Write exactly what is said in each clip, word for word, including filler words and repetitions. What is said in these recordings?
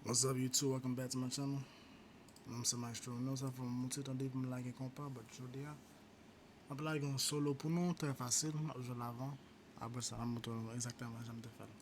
What's up YouTube, welcome back to my channel. Non m se Maestro Reno, sa fè yon ti tan depi m lage konpa, but jodi a m ap lage yon solo pou nou, trè fasil, m ap jwe l avan. Apre sa, m ap montre nou egzakteman jan m te fè l.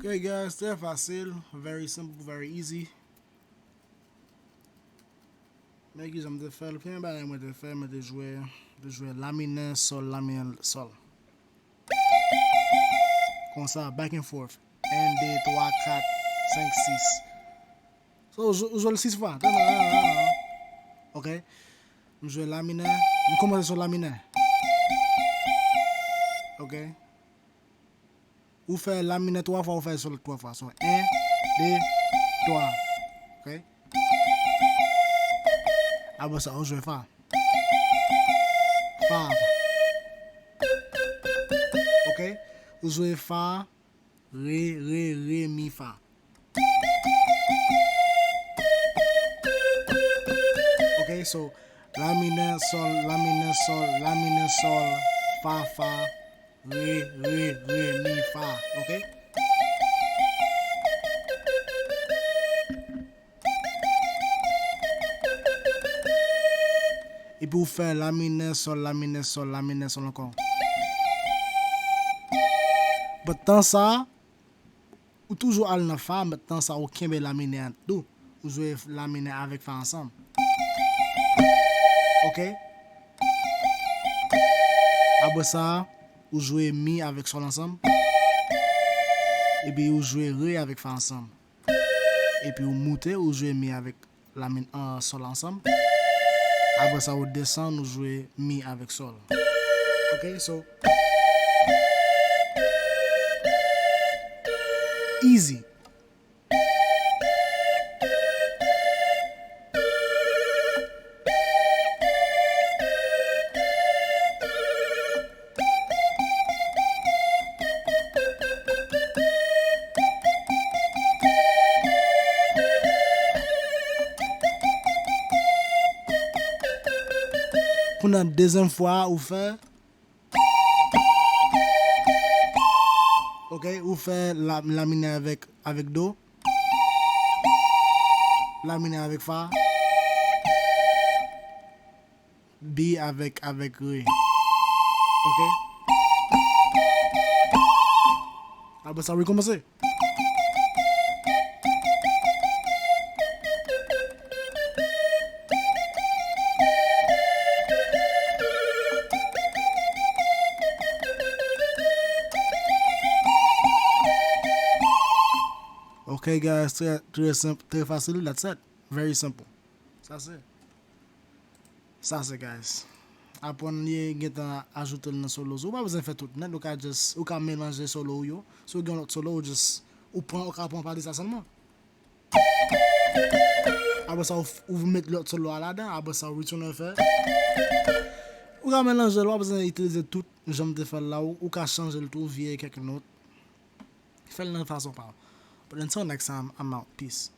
Ok guys, trè fasil, very simple, very easy. Men kijan m te fè l, premye bagay mwen te fè, mwen te jwe, te jwe la minè, sòl, la minè, sòl. Konsa, back and forth. En, de, twa, kat, senk, sis. So, ou jwe, ou jwe l sis fwa. Ok. M jwe la minè. M kòmanse sou la minè. Ok. Ou fè la minè twa fwa, ou fè sòl twa fwa. So, en, de, twa. Ok. Apre sa, ou jwe fa. Fa, fa. Ok. Ou jwe fa, re, re, re, mi, fa. Ok, so, la minè, sòl, la minè, sòl, la minè, sòl, fa, fa, re, re, re, mi, fa. Ok? Epi ou fè la minè, sòl, la minè, sòl, la minè, sòl ankò. But tan sa, ou toujou al nan fa, men tan sa ou kenbe la minè an tou. Ou jwe la minè avèk fa ansanm. Ok? Apre sa, ou jwe mi avèk sòl ansanm. Epi ou jwe re avèk fa ansanm. Epi ou moute, ou jwe mi avèk la min, an, sòl ansanm. Apre sa, ou desann, ou jwe mi avèk sòl. Ok, so, easy. Kounye a, dezyèm fwa a, ou fè. Ok, ou fè la, la minè avèk, avèk do. La minè avèk fa. Bi avèk, avèk re. Ok. Apre sa, rekòmanse. Ok, guys, trè, trè senp, trè fasil, that's it. Very simple. Sa se. Sa se, guys. Aprann li, gentan ajoute l nan solo. Ou pa bezwen fè tout nèt, ou ka just, ou ka melanje solo ou yo. Si w gen yon lòt solo, ou just, ou pran, ou ka pran pati sa sèlman. Apre sa, ou, ou met lòt solo a ladan, apre sa, ou retounen fè. Ou ka melanje l, ou pa bezwen itilize tout, jan m te fè l la, ou, ou ka chanje l tou, vire kèk nòt. Fè l nan fason pa w. But until next time, I'm out. Peace.